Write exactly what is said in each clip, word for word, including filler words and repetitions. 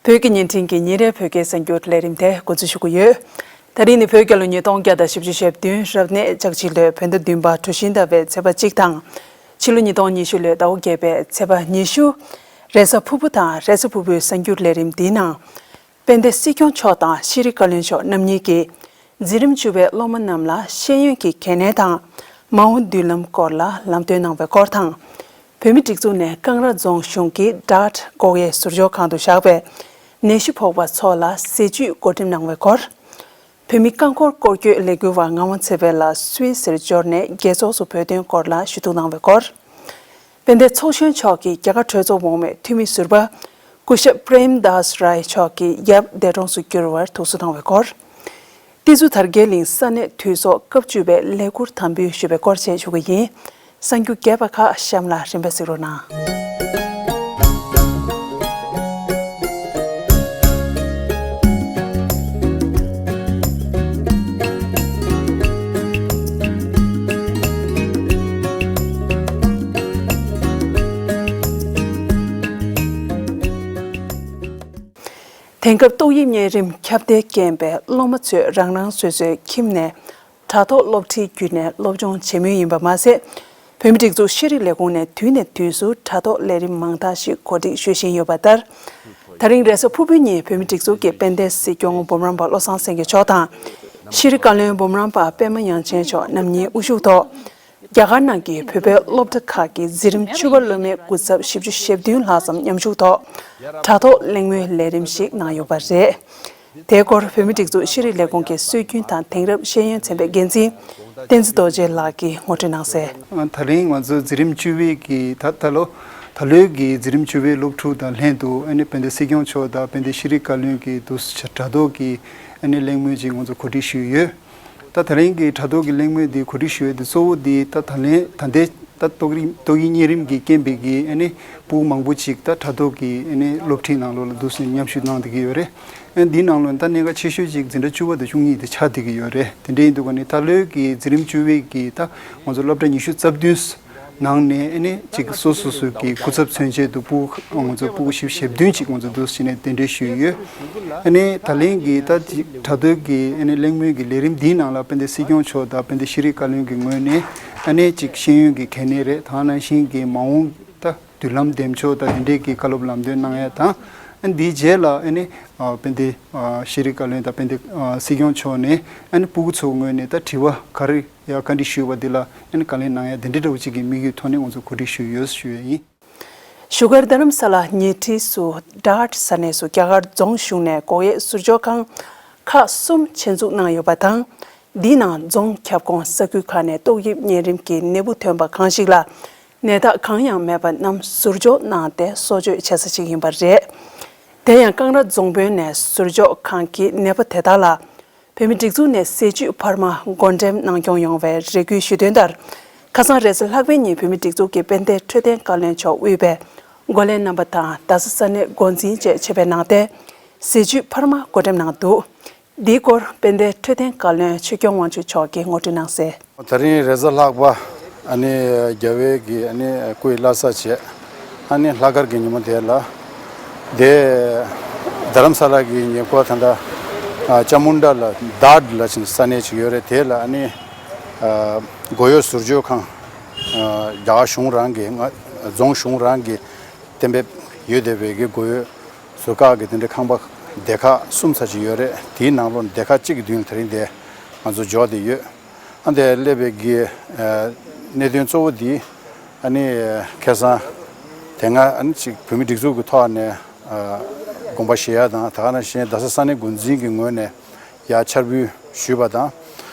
བོད་ཀྱི་བརྙན་འཕྲིན་གྱི་ཉིན་རེའི་བོད་སྐད་གསར་འགྱུར་ལས་རིམ་དེ་འགོ་འཛུགས་ཞུ་གི་ཡོད། ད་རིང་ནི་བོད་རྒྱལ་ལོ་ཉིས་སྟོང་བརྒྱ་དང་བཞི་བཅུ་ཞེ་བདུན་རབ་གནས་ལྕགས་བྱི་ལོའི་བོད་ཟླ་བདུན་པ་གྲུ་བཞི་ཟླ་བའི་ཚེས་པ་གཅིག་དང་། ཕྱི་ལོ་ཉིས་སྟོང་ཉི་ཤུ་ལོའི་ཟླ་བ་བརྒྱད་པའི་ཚེས་པ་ཉི་ཤུ། རེས་གཟའ་ཕུར་བུ་དང་རེས་གཟའ་ཕུར་བུའི་གསར་འགྱུར་ལས་རིམ་འདིའི་ནང་། དཔལ་ལྡན་སྲིད་སྐྱོང་མཆོག་དང་ཤེས་རིག་བཀའ་བློན་མཆོག་རྣམ་གཉིས་ཀྱིས་འཛིན་རིམ་བཅུ་པའི་སློབ་མ་རྣམས་ལ་ཤེས་ཡོན་གྱི་གལ་གནད་དང་མ་འོངས་མདུན་ལམ་སྐོར་ལ་ལམ་སྟོན་གནང་བའི་སྐོར་དང་། བོད་མིའི་སྒྲིག་འཛུགས་ནས་ཀང་ར་རྫོང་གཞུང་གི་ཌཱཊ་སྒོག་ཡའི་ཟུར་འཇོག་ཁང་དུ་བཞག་པའི་ནད་གཞི་ཕོག་པ་ཚོ་ལ་ཟས་བཅུད་བགོ་འགྲེམས་གནང་བའི་སྐོར། བོད་མི་རྐང་འཁོར་སྐོར་སྐྱོད་ལས་འགུལ་བ་ངག་དབང་ཚེ་འཕེལ་ལགས་སུད་སིར་འབྱོར་ནས་རྒྱལ་ཚོགས་སུ་བོད་དོན་སྐོར་ལ་ཞུ་གཏུག་གནང་བའི་སྐོར། དཔལ་ལྡན་ཚོགས་གཞོན་མཆོག་གིས་རྒྱ་གར་གྲོས་ཚོགས་འོག་མའི་འཐུས་མི་ཟུར་པ་སྐུ་ཞབས་པྲེམ་དཱས་རའི་མཆོག་གི་ཡབ་འདས་གྲོངས་སུ་གྱུར་བར་ཐུགས་གསོ་གནང་བའི་སྐོར། ཏི་ཛུ་དར་རྒྱས་གླིང་ས་གནས་དུས་ཚོགས་སྐབས་བཅུ་པའི་ལས་འཁུར་དམ་འབུལ་ཞུ་བའི་སྐོར་བཅས་ཞུ་གི་ཡིན། གསར་འགྱུར་རྒྱས་པ་ཁག་གཤམ་ལ་རིམ་པས་གཟིགས་རོགས་གནང་། དེང་སྐབས་ཏོག་དབྱིབས་གཉན་རིམས་ཁྱབ་གདལ་རྐྱེན་པས་སློབ་མ་ཚོས་རང་རང་སོ་སོའི་ཁྱིམ་ནས་དྲ་ཐོག་སློབ་ཁྲིད་བརྒྱུད་ནས་སློབ་སྦྱོང་བྱེད་མུས་ཡིན་པ་མ་ཟད། བོད་མིའི་སྒྲིག་འཛུགས་ཤེས་རིག་ལས་ཁུངས་ནས་དུས་ནས་དུས་སུ་དྲ་ཐོག་ལས་རིམ་མང་དག་ཞིག་གོ་སྒྲིག་ཞུ་བཞིན་ཡོད་པ་ལྟར། ད་རིང་རེས་གཟའ་ཕུར་བུའི་ཉིན་བོད་མིའི་སྒྲིག་འཛུགས་ཀྱི་དཔལ་ལྡན་སྲིད་སྐྱོང་འབུམ་རམས་པ་བློ་བཟང་སེང་གེ་མཆོག་དང་། ཤེས་རིག་བཀའ་བློན་འབུམ་རམས་པ་པད་མ་དབྱངས་ཅན་མཆོག་རྣམ་གཉིས་དབུ་བཞུགས་ཐོག་རྒྱ་གར་ནང་གི་བོད་པའི་སློབ་གྲྭ་ཁག་གི་འཛིན་རིམ་བཅུ་པ་སློབ་མའི་སྐུ་ཚབ་བཞི་བཅུ་ཞེ་བདུན་ལྷག་ཙམ་མཉམ་ཞུགས་ཐོག་དྲ་ཐོག་གླེང་མོལ་ལས་རིམ་ཞིག་གནང་ཡོད་པ་རེད། དེའི་སྐོར་བོད་མིའི་སྒྲིག་འཛུགས་ཤེས་རིག་ལས་ཁུངས་ཀྱི་སྲོལ་རྒྱུན་དང་དེང་རབས་ཤེས་ཡོན་ཚན་པའི་འགན་འཛིན་བསྟན་འཛིན་རྡོ་རྗེ་ལགས་ཀྱིས་ངོ་སྤྲོད་གནང་གསལ། ད་རིང་ང་ཚོ་འཛིན་རིམ་བཅུ་པའི་གི་ད་ད་ལོ་ད་ལོའི་གི་འཛིན་རིམ་བཅུ་པའི་སློབ་ཕྲུག་དང་ལྷན་དུ་ཨ་ནི་དཔལ་ལྡན་སྲིད་སྐྱོང་མཆོག་དང་དཔལ་ལྡན་ཤེས་རིག་བཀའ་བློན་གྱི་དུ་དྲ་ཐོག་གི་ཨ་ནི་གླེང་མོལ་ཅིག་ང་ཚོ་གོ་སྒྲིག་ཞུས་ཡོད། ད་ད་རིང་གི་དྲ་ཐོག་གི་གླེང་མོལ་འདི་གོ་སྒྲིག་ཞུ་ཡས་འདི་གཙོ་བོ་འདི་ད་ད་ལན་ད་ལྟའི་ད་ཏོག་དབྱིབས་ཏོག་དབྱིབས་གཉན་རིམས་ཀྱི་རྐྱེན་པས་ཀྱི་ཨ་ནི་ཕྲུ་གུ་མང་པོ་ཅིག་ད་དྲ་ཐོག་གི་ཨ་ནི་སློབ་ཁྲིད་ནང་ལོགས་ལ་འདུག་སེ་མཉམ་ཞུགས་གནང་བསྡད་ཀྱི་ཡོད་རེད། ཨ་འདིའི་ནང་ལོགས་ད་གནད་འགག་ཆེ་ཤོས་ཅིག་འཛིན་གྲྭ་བཅུ་པ་དང་བཅུ་གཉིས་དེ་ཆགས་བསྡད་ཀྱི་ཡོད་རེད། དེ་འདྲ་ཡིན་དུས་ག་ནི་ད་ལོའི་གི་འཛིན་རིམ་བཅུ་པའི་གི་ད་ང་ཚོ་སློབ་གྲྭ་ཉི་ཤུ་རྩ་བདུན་ནང་ནས་ཨ་ནི་ཅིག་སོ་སོ་སོ་གི་སྐུ་ཚབ་མཚོན་ཆེད་དུ་ཕྲུ་གུ་ང་ཚོ་ཕྲུ་གུ་བཞི་བཅུ་ཞེ་བདུན་ཅིག་ང་ཚོ་འདུག་སེ་ནས་གདན་འདྲེན་ཞུས་ཡོད། ཨ་ནི་ད་ལན་གྱི་ད་ཅིག་དྲ་ཐོག་གི་ཨ་ནི་གླེང་མོལ་གྱི་ལས་རིམ་འདིའི་ནང་ལ་དཔལ་ལྡན་སྲིད་སྐྱོང་མཆོག་དང་དཔལ་ལྡན་ཤེས་རིག་བཀའ་བློན་གྱི་ངོས་ནས་ཨ་ནི་ཅིག་ཤེས་ཡོན་གྱི་གལ་གནད་རེད། ད་ག་ནང་བཞིན་གྱི་མ་འོངས་ད་མདུན་ལམ་འདེམས་ཕྱོགས་དང་དེ་འབྲེལ་གྱི་བཀའ་སློབ་ལམ་སྟོན་གནང་ཡ་དང་། ཨ་ནི་འདིའི་རྗེས་ལ་ཨ་ནི་ཨ་དཔལ་ལྡན་ཨ་ཤེས་རིག་བཀའ་བློན་དང་དཔལ་ལྡན་ཨ་སྲིད་སྐྱོང་མཆོག་ནས་ཨ་ནི་ཕྲུ་གུ་ཚོའི་ངོས་ནས་ད་དྲི་བ་ག་རེ་ཡ་བཀའ་འདྲི་ཞུས་པ་འདི་ལ་ཨ་ནི་བཀའ་ལན་གནང་ཡ་དེ་འདྲ་འདྲ་བོ་ཅིག་གི་དམིགས་ཡུལ་ཐོག་ནས་ང་ཚོ་གོ་སྒྲིག་ཞུས་ཡོད་ཞུ་ཡ་ཡིན། བཞུགས་སྒར་རྡ་རམ་ས་ལ་ཉེ་འཁྲིས་སུ་ཌཱཊ་ས་གནས་སུ་རྒྱ་གར་རྫོང་གཞུང་ནས་སྒོག་ཡའི་ཟུར་འཇོག་ཁང་ཁག་གསུམ་ཆེད་འཛུགས་གནང་ཡོད་པ་དང་། འདིའི་ནང་རྫོང་ཁྱབ་ཁོངས་ས་ཁུལ་ཁག་ནས་ཏོག་དབྱིབས་གཉན་རིམས་ཀྱི་ནད་འབུ་ཐོན་པ་གང་ཞིག་ལ་ནད་རྟགས་གང་ཡང་མེད་པ་རྣམས་ཟུར་འཇོག་གནང་སྟེ་གསོ་བཅོས་བྱེད་ས་ཞིག་ཡིན་པ་རེད། དེ་ཡང་ཀང་ར་རྫོང་དཔོན་ནས་ཟུར་འཇོག་ཁང་གི་ནད་པ་དེ་དག་ལ། བོད་མིའི་སྒྲིག་འཛུགས་ནས་ཟས་བཅུད་འཕར་མ་བགོ་འགྲེམས་གནང་སྐྱོང་ཡོང་བའི་རེ་སྐུལ་ཞུས་དོན་ལྟར། ཁ་སང་རེས་གཟའ་ལྷག་པའི་ཉིན་བོད་མིའི་སྒྲིག་འཛུགས་ཀྱི་དཔལ་ལྡན་འཕྲོད་བསྟེན་བཀའ་བློན་མཆོག་དབུས་པའི་འགོ་ལས་རྣམ་པ་དང་རྡ་ས་ས་གནས་འགོ་འཛིན་བཅས་ཆེད་ཕེབས་གནང་སྟེ། ཟས་བཅུད་འཕར་མ་བགོ་འགྲེམས་གནང་འདུག་འདིའི་སྐོར་དཔལ་ལྡན་འཕྲོད་བསྟེན་བཀའ་བློན་ཆོས་སྐྱོང་དབང་ཕྱུག་མཆོག་གིས་ངོ་སྤྲོད་གནང་གསལ། ད་རིང་རེས་གཟའ་ལྷག་པ་ཨ་ནི་རྒྱལ་བའི་གི་ཨ་ནི་སྐུ་ཡི་བླ་གཟའ་བྱས། ཨ་ནི་ལྷག་དཀར་གྱི་ཉིན་མོ་དེ་ལ། དེ་རྡ་རམ་ས་ལ་གི་ཉེ་འཁོར་ད་ལྟ་ཨ་ཅ་མུན་ཌ་ལ་ཌཱཊ་ལབ་ཅིག་ས་གནས་ཅིག་ཡོད་རེད། དེ་ལ་ཨ་ནི་ཨ་སྒོག་ཡའི་ཟུར་འཇོག་ཁང་ཨ་རྒྱ་གར་གཞུང་རང་གི་ང་རྫོང་གཞུང་རང་གི་གཏན་འབེབས་ཡོད་བསྡད་པའི་གི་སྒོག་ཡའི་ཟུར་བཀག་གི་དེ་འདྲའི་ཁང་པ་སྡེ་ཁག་གསུམ་ཙམ་ཅིག་ཡོད་རེད། དེའི་ནང་ལོགས་ནས་སྡེ་ཁག་གཅིག་གི་མདུན་ལ་དེ་རིང་དེ་ང་ཚོ་འབྱོར་བསྡད་ཡོད། ཨ་འདིར་སླེབས་པའི་གི་ཨ་གནད་དོན་གཙོ་བོ་འདི་ཨ་ནི་ཁ་སང་དེ་སྔ་ཨ་ནི་ཅིག་བོད་མིའི་སྒྲིག་འཛུགས་ཀྱི་ཐོག་ནས་ཨ་དགོངས་པ་བཞེས་ཡ་དང་། ད་ག་ནང་བཞིན་རྡ་ས་ས་གནས་འགོ་འཛིན་གྱི་ངོས་ནས་ཡར་འཆར་འབུལ་ཞུས་པ་དང་།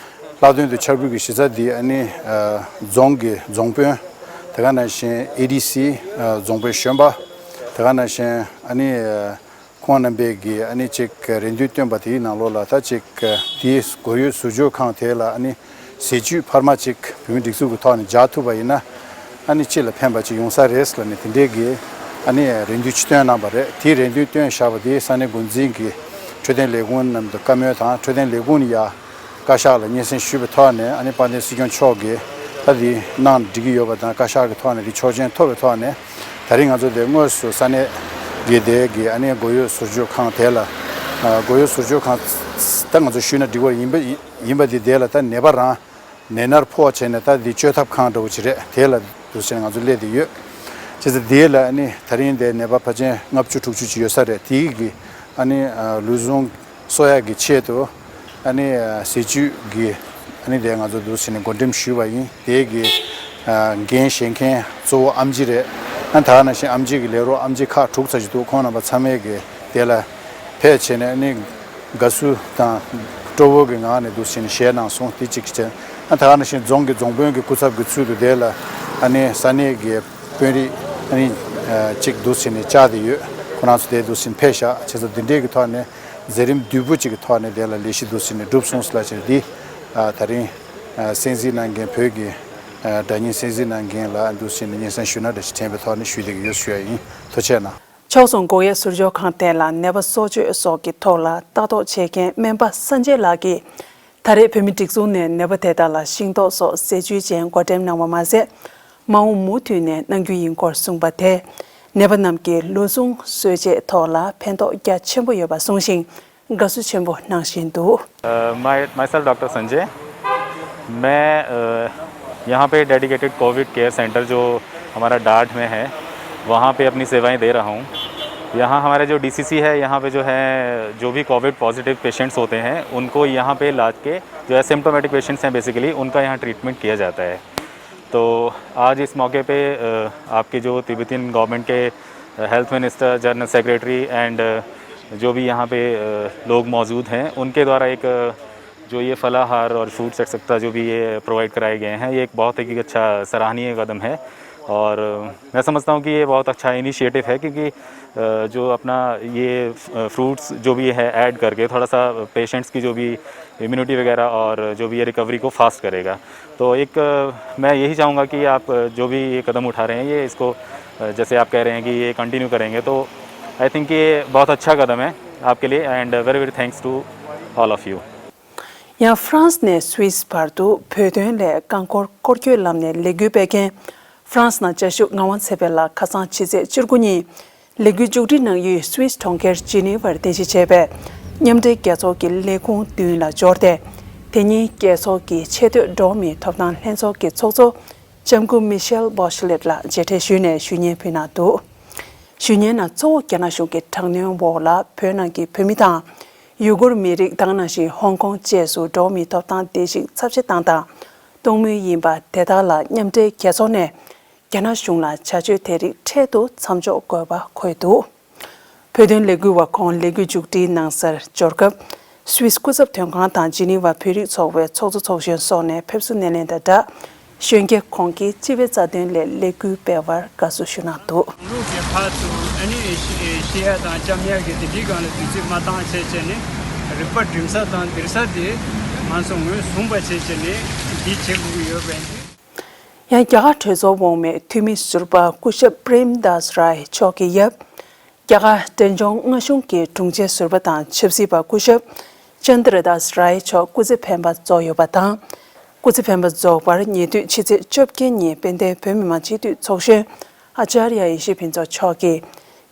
ལྷག་དོན་དུ་འཆར་འབུལ་གྱི་གཞི་རྩ་འདི་ཨ་ནི་ཨ་རྫོང་གི་རྫོང་དཔོན། དེ་ག་ནང་བཞིན་ཨེ་ཌི་སི་ཨ་རྫོང་དཔོན་གཞོན་པ། དེ་ག་ནང་བཞིན་ཨ་ནི་ཨ་ཁོང་རྣམ་པས་ཀྱིས་ཨ་ནི་ཅིག་རེ་འདུན་བཏོན་པ་དེའི་ནང་ལོགས་ལ་ད་ཅིག་དེའི་སྒོར་ཡོད་ཟུར་འཇོག་ཁང་དེ་ལ་ཨ་ནི་ཟས་བཅུད་འཕར་མ་ཅིག་བོད་མིའི་སྒྲིག་འཛུགས་ཀྱི་ཐོག་ནས་འཇགས་ཐུབ་པ་ཡིན་ན། ཨ་ནི་སྤྱི་ལ་ཕན་པ་ཅིག་ཡོང་ས་རེད་ལབ་ནས་དེ་འདྲའི་གི་ཨ་ནི་རེ་འདུན་ཅིག་བཏོན་གནང་བ་རེད། དེའི་རེ་འདུན་བཏོན་བཞག་པ་དེ་ས་གནས་འགོ་འཛིན་གྱིས་འཕྲོད་བསྟེན་ལས་ཁུངས་རྣམས་དང་བཀའ་མོལ་དང་། འཕྲོད་བསྟེན་ལས་ཁུངས་ནས་ཡ་བཀའ་ཤག་ལ་སྙན་སེང་ཞུས་པའི་ཐོག་ནས་ཨ་ནི་དཔལ་ལྡན་སྲིད་སྐྱོང་མཆོག་གིས་ད་དེ་གནང་འགྲིག་གི་ཡོད་པ་དང་། བཀའ་ཤག་གི་ཐོག་ནས་དེ་ཆོག་མཆན་ཐོབ་པའི་ཐོག་ནས་ད་རིང་ང་ཚོ་དེ་དངོས་སུ་ས་གནས་ གི་དེ་གི་ཨ་ནི་མགོ་ཡོད་ཟུར་བཅོས་ཁང་དེ་ལ། ཨ། མགོ་ཡོད་ཟུར་བཅོས་ཁང་ད་ང་ཚོ་ཞུས་ན་འགྲིག་པ་ཡིན་པ་ཡིན་པ་འདི་དེ་ལ་ད་ནད་པ་རང་ནད་མནར་ཕོག་བྱས་ནས་ད་འདི་བཅོས་ཐབས་ཁང་འདྲ་བོ་ཅིག་རེད། དེ་ལ་འདུག་བྱས་ནས་ང་ཚོ་སླེབས་བསྡད་ཡོད། བྱས་ཙང་དེ་ལ་ཨ་ནི་ད་རིང་དེ་ནད་པ་ཕལ་ཆེར་ལྔ་བཅུ་དྲུག་ཅུ་ཅིག་ཡོད་ས་རེད། དེ་གི་ཨ་ནི་ཨ། ལུས་ཟུངས་གསོ་ཡག་གི་ཆེད་དུ་ཨ་ནི་ཟས་བཅུད་ཀྱི་ཨ་ནི་དེ་ང་ཚོ་འདུག་བྱས་ནས་བགོ་འགྲེམས་ཞུས་པ་ཡིན། དེ་གི་འགན་བཞེས་མཁན་གཙོ་བོ་ཨམ་ཆི་རེད། ཨ། ད་ག་ནང་བཞིན་ཨམ་ཆི་གི་ལས་རོགས་ཨམ་ཆི་ཁག་དྲུག་ཙམ་ཞིག་འདུག་ཁོང་རྣམ་པ་ཚང་མས་གི་དེ་ལ་ཕེབས་བྱས་ནས་ཨ་ནི་དགའ་བསུ་དང་སྤྲོ་བོ་གི་ངང་ནས་འདུག་བྱས་ནས་ཞལ་གནང་སོང་། དེ་གཅིག་བྱས། ཨ། ད་ག་ནང་བཞིན་རྫོང་གི་རྫོང་དཔོན་གྱི་སྐུ་ཚབ་ཀྱི་ཚུལ་དུ་དེ་ལ་ཨ་ནི་ས་གནས་ཀྱི་དཔོན་རིགས་ཨ་ནི་གཅིག་འདུག་བྱས་ནས་བཅར་བསྡད་ཡོད། ཁོ་རང་ཚོ་དེ་འདུག་བྱས་ནས་ཕེབས་བཞག་བྱས་ཙང་འདི་འདྲའི་གི་ཐོག་ནས། མཛད་རིམ་བསྡུས་པོ་གཅིག་གི་ཐོག་ནས་དེ་ལ་ལས་གཞི་འདུག་བྱས་ནས་གྲུབ་སོང་ཟེར་ལབ་བྱས་ནས་འདི། ཨ། ད་རིང་། ཨ། གསན་གཟིགས་གནང་མཁན་བོད་ཀྱི། ཨ། སྒྲ་སྙན་གསན་གཟིགས་གནང་མཁན་ལ་འདུག་བྱས་ནས་སྙན་སེང་ཞུ་ན་འདྲ་ཞིག་དྲན་པའི་ཐོག་ནས་ཞུ་བསྡད་ཀྱི་ཡོད་ཞུ་ཡ་ཡིན། ཐུགས་རྗེ་གནང་། ཕྱོགས་མཚུངས་མགོ་ཡས་ཟུར་འཇོག་ཁང་དེ་ལ་ནད་པ་གསོ་བཅོས་སོགས་ཀྱི་ཐོག་ལ་ལྟ་རྟོག་བྱེད་མཁན་སྨན་པ་སངས་རྒྱས་ལགས་ཀྱིས། ད་རེས་བོད་མི་སྒྲིག་འཛུགས་ནས་ནད་པ་དེ་དག་ལ་ཤིང་ཏོག་སོགས་ཟས་བཅུད་ཅན་བགོ་འགྲེམས་གནང་བ་མ་ཟད། མ་འོངས་མུ་མཐུད་ནས་གནང་རྒྱུ་ཡིན་སྐོར་གསུངས་པ་དེས། ནད་པ་རྣམས་ཀྱི་ལུས་ཟུངས་གསོ་དཔྱད་ཐོག་ལ་ཕན་ཐོགས་རྒྱ་ཆེན་པོ་ཡོད་པ་གསུངས་ཤིང་། དགའ་བསུ་ཆེན་པོ་གནང་བཞིན་འདུག། अ, मैं, myself doctor Sanjay. मैं, अ, यहाँ पे डेडिकेटेड कोविड केयर सेंटर जो हमारा डार्ड में है, वहाँ पे अपनी सेवाएं दे रहा हूँ। यहाँ हमारा जो डीसीसी है, यहाँ पे जो है, जो भी कोविड पॉजिटिव पेशेंट्स होते हैं, उनको यहाँ पे लाके, जो एसिम्प्टोमेटिक पेशेंट्स हैं बेसिकली, उनका यहाँ ट्रीटमेंट किया जाता है। तो आज इस मौके पे, अ, आपके जो तिब्बतियन गवर्नमेंट के, uh, health minister, general secretary and, uh, जो भी यहाँ पे, अ, लोग मौजूद हैं, उनके द्वारा एक, अ, जो ये फलाहार और फ्रूट्स एक्सेट्रा जो भी ये प्रोवाइड कराए गए हैं, ये एक बहुत ही अच्छा सराहनीय कदम है। और, अ, मैं समझता हूँ कि ये बहुत अच्छा इनिशिएटिव है, क्योंकि, अ, जो अपना ये, अ, फ्रूट्स जो भी है ऐड करके थोड़ा सा पेशेंट्स की जो भी इम्यूनिटी वगैरह और जो भी है रिकवरी को फास्ट करेगा। तो एक, अ, मैं यही चाहूँगा कि आप, अ, जो भी ये कदम उठा रहे हैं, ये इसको, अ, जैसे आप कह रहे हैं कि ये कंटिन्यू करेंगे, तो आई थिंक ये बहुत अच्छा कदम है आपके लिए। And very very thanks to all of you. ཡང་ཧྥ་རན་སི་ནས་སུད་སི་བར་དུ་བོད་དོན་སླད་རྐང་འཁོར་སྐོར་སྐྱོད་ལམ་ནས་ལས་འགུལ་སྤེལ་མཁན་ཧྥ་རན་སི་ནང་བཅའ་བཞུགས་ངག་དབང་ཚེ་འཕེལ་ལགས་ཁ་སང་ཕྱི་ཚེས་བཅུ་དགུ་ཉིན། ལས་འགུལ་མཇུག་སྒྲིལ་གནང་ཡུལ་སུད་སི་གྲོང་ཁྱེར་ཇི་ནི་ཝར་རྟེན་གཞི་བྱས་པའི་མཉམ་འབྲེལ་རྒྱལ་ཚོགས་ཀྱི་ལས་ཁུངས་མདུན་ལ་འབྱོར་ཏེ། དེ་ཉིན་རྒྱལ་ཚོགས་ཀྱི་ཆེས་མཐོའི་འགྲོ་བ་མིའི་ཐོབ་ཐང་ལྷན་ཚོགས་ཀྱི་ཚོགས་གཙོ་ལྕམ་སྐུ་མི་ཤེལ་བྷོ་ཤ་ལེད་ལ་མཇལ་འཕྲད་ཞུས་ནས་ཞུ་སྙན་ཕུལ་གནང་འདུག། ཞུ་སྙན་ནང་གཙོ་བོ་རྒྱ་ནག་གཞུང་གི་དྲག་གནོན་འོག་ལ་བོད་ནང་གི་བོད་མི་དང་། ཡུ་གུར་མི་རིགས་དང་ནང་བཞིན་ཧོང་ཀོང་བཅས་སུ་འགྲོ་བ་མིའི་ཐོབ་ཐང་བརྡལ་བཤིག་ཚབས་ཆེ་བཏང་དང་གཏོང་མུས་ཡིན་པ་དེ་དག་ལ་མཉམ་འབྲེལ་རྒྱལ་ཚོགས་ནས། རྒྱ་ནག་གཞུང་ལ་བྱ་སྤྱོད་དེ་རིགས་འཕྲལ་དུ་མཚམས་འཇོག་དགོས་པ་འཁོད་འདུག། བོད་དོན་ལས་འགུལ་བ་ཁོང་ལས་འགུལ་མཇུག་སྒྲིལ་གནང་སར་འབྱོར་སྐབས། སུད་སི་སྐུ་ཚབ་དོན་ཁང་དང་ཇི་ནི་ཝ་བོད་རིགས་ཚོགས་པའི་ཚོགས་གཙོ་ཚོགས་གཞོན་སོགས་ནས་ཕེབས་བསུ་སྣེ་ལེན་དང་སྦྲགས། གཞོན་སྐྱེས་ཁོང་གིས་སྤྱི་པའི་རྩ་དོན་སླད་ལས་འགུལ་སྤེལ་བར་དགའ་བསུ་ཞུ་གནང་འདུག། ལུགས་ཀྱི་ཕར་ཚུར་ཨ་ནི་ཤི་ཤི་ཡ་དང་བཅམ་ཡ་གི་དེ་འདྲའི་སྒང་ལ་དུས་ཚོད་མ་བཏང་བྱས་བྱས་ནས་རིག་པ་སྒྲིམ་ས་དང་འདིར་ས་དེ་ང་ཚོ་ངོས་བཟུང་བ་བྱས་བྱས་ནས་འདི་བྱེད་དགོས་ཀྱི་ཡོད་པ་ཡིན། ཡང་རྒྱ་གར་གྲོས་ཚོགས་འོག་མའི་འཐུས་མི་ཟུར་པ་སྐུ་ཞབས་པྲེམ་དཱས་རའི་མཆོག་གི་ཡབ། རྒྱ་གར་འབྲས་ལྗོངས་མངའ་གཞུང་གི་དྲུང་ཆེ་ཟུར་པ་དང་ཆབ་སྲིད་པ་སྐུ་ཞབས་ཅན་དྲ་དཱས་རའི་མཆོག་སྐུ་ཚེ་འཕེན་པ་རྫོགས་ཡོད་པ་དང་། སྐུ་ཚེ་འཕེན་པ་རྫོགས་པར་ཉེ་དུས་ཕྱི་ཚེས་བཅོ་བརྒྱད་ཉིན་དཔལ་ལྡན་བོད་མི་མང་སྤྱི་འཐུས་ཚོགས་གཞོན་ཨ་ཅཱརྱ་ཡེ་ཤེས་ཕུན་ཚོགས་མཆོག་གིས་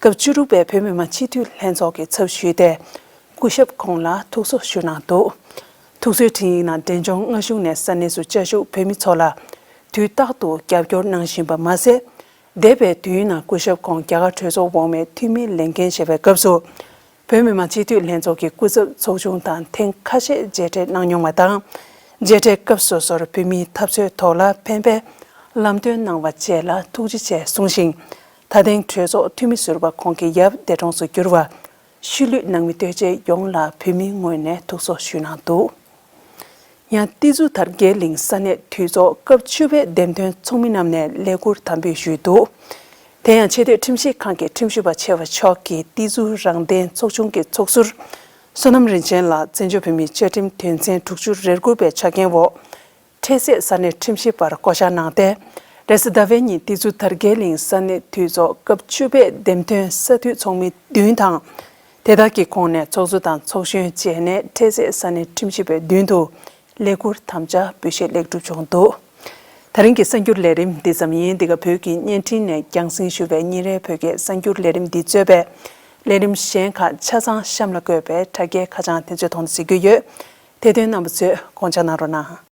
སྐབས་བཅུ་དྲུག་པའི་བོད་མི་མང་སྤྱི་འཐུས་ལྷན་ཚོགས་ཀྱི་ཚབ་ཞུས་ཏེ། སྐུ་ཞབས་ཁོང་ལ་ཐུགས་གསོ་ཞུས་གནང་འདུག། ཐུགས་གསོའི་འཕྲིན་ཡིག་ནང་འབྲས་ལྗོངས་མངའ་གཞུང་ནས་ས་གནས་སུ་བཅའ་བཞུགས་བོད་མི་ཚོ་ལ་དུས་རྟག་ཏུ་རྒྱབ་སྐྱོར་གནང་བཞིན་པ་མ་ཟད། འདས་པའི་དུས་ཡུན་ནང་སྐུ་ཞབས་ཁོང་རྒྱ་གར་གྲོས་ཚོགས་འོག་མའི་འཐུས་མི་ལས་འགན་བཞེས་པའི་སྐབས་སུ། བོད་མི་མང་སྤྱི་འཐུས་ལྷན་ཚོགས་ཀྱི་སྐུ་ཚབ་ཚོགས་ཆུང་དང་ཐེངས་ཁ་ཤས་མཇལ་འཕྲད་གནང་མྱོང་བ་དང་། མཇལ་འཕྲད་སྐབས་སོ་སོར་བོད་མིའི་འཐབ་རྩོད་ཐོག་ལ་ཕན་པའི་ལམ་སྟོན་གནང་བ་བཅས་ལ་ཐུགས་རྗེ་ཆེ་གསུངས་ཤིང་། ད་ཐེངས་གྲོས་ཚོགས་འཐུས་མི་ཟུར་པ་ཁོང་གི་ཡབ་འདས་གྲོངས་སུ་གྱུར་བ། ཤུལ་ལུས་ནང་མི་ལྟོས་བཅས་ཡོངས་ལ་བོད་མིའི་ངོས་ནས་ཐུགས་གསོ་ཞུས་གནང་འདུག། ཡང་ཏི་ཛུ་དར་རྒྱས་གླིང་ས་གནས་འཐུས་ཚོགས་སྐབས་བཅུ་པའི་འདེམས་ཐོན་ཚོགས་མི་རྣམས་ནས་ལས་འཁུར་དམ་འབུལ་ཞུས་འདུག། དེ་ཡང་ཆེས་མཐོའི་ཁྲིམས་ཞིབ་ཁང་གི་ཁྲིམས་ཞིབ་པ་ཆེ་བ་མཆོག་གིས་ཏི་ཛུ་རང་བདེན་ཚོགས་ཆུང་གི་ཚོགས་ཟུར་བསོད་ནམས་རིན་ཆེན་ལགས་བཙན་བྱོལ་བོད་མིའི་བཅའ་ཁྲིམས་དོན་ཚན་དྲུག་ཅུ་རེ་དགུ་པའི་ཆ་རྐྱེན་འོག་འཕྲལ་སེལ་ས་གནས་ཁྲིམས་ཞིབ་པར་བསྐོ་གཞག་གནང་སྟེ། རེས་གཟའ་ཟླ་བའི་ཉིན་ཏི་ཛུ་དར་རྒྱས་གླིང་ས་གནས་འཐུས་ཚོགས་སྐབས་བཅུ་པའི་འདེམས་ཐོན་ས་འཐུས་ཚོགས་མི་བདུན་དང་། དེ་དག་གི་ཁོངས་ནས་ཚོགས་གཙོ་དང་ཚོགས་གཞོན་བཅས་ནས་འཕྲལ་སེལ་ས་གནས་ཁྲིམས་ཞིབ་པའི་མདུན་དུ་ལས་འཁུར་དམ་བཅའ་འབུལ་བཞེས་ལེགས་གྲུབ་བྱུང་འདུག། ད་རིང་གི་གསར་འགྱུར་ལས་རིམ་འདི་ཙམ་ཡིན། འདི་ག་བོད་ཀྱི་བརྙན་འཕྲིན་ནས་རྒྱང་སྲིང་ཞུ་བའི་ཉིན་རེའི་བོད་སྐད་གསར་འགྱུར་ལས་རིམ་འདི་གཙོས་པའི་ལས་རིམ་གཞན་ཁག་ཆ་ཚང་གཤམ་ལ་བཀོད་པའི་དྲ་རྒྱའི་ཁ་བྱང་དེ་ཚོའི་ཐོག་ནས་གཟིགས་རྒྱུ་ཡོད། དེ་དོན་རྣམ་པ་ཚོས་དགོངས་འཇགས་གནང་རོགས་གནང་།